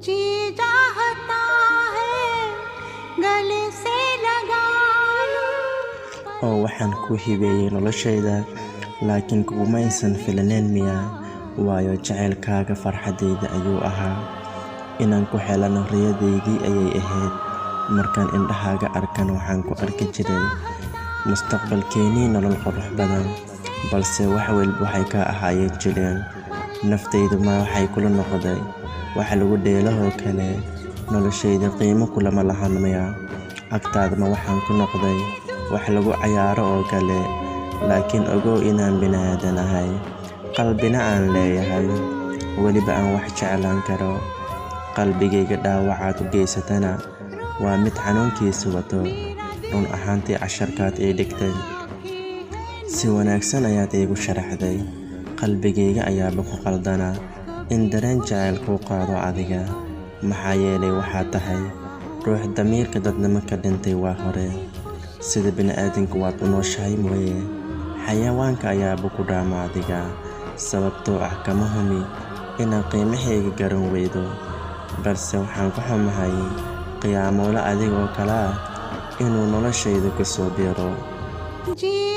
जी चाहता है गले से लगा लूं। Oo waxaan kuu hibeeyey noloshayda, laakiin kuguma aysan filaneen miyaa? Waayo, jacaylkaaga farxaddayda ayuu ahaa. Inaan ku helano riyadaydii ayay ahayd. Markaan indhahaaga arkan, waxaan ku arki jiray mustaqbalkeennii, nolol qurux badan, balse wax walba waxay ka ahaayeen jireen. Naftaydu ma waxay kula noqday wax lagu dheelahoo kale? Noloshayda qiimo kulama lahan miyaa? Agtaada ma waxaan ku noqday wax lagu cayaaro oo kale? Laakiin ogow inaan bini'aadan ahay, qalbina aan leeyahay, weliba aan wax jeclaan karo. Qalbigayga dhaawacaad u geysatana waa mid xanuunkiisa wato. Run ahaantii, casharkaad ii dhigtay si wanaagsan ayaad iigu sharaxday. Qalbigayga ayaaba ku qaldanaa in dareen jacayl kuu qaado adiga, maxaa yeelay waxaad tahay ruux damiirka dadnimo ka dhintay waa hore. Sida bini'aadamku waad u nooshahay mooye, xayawaanka ayaaba ku dhaama adiga, sababtoo ah kama humi inaad qiimahayga garan weydo, balse waxaan ka xumahay qiyaamoole adiga oo kale ah inuu noloshayda ku soo biiro. Ji.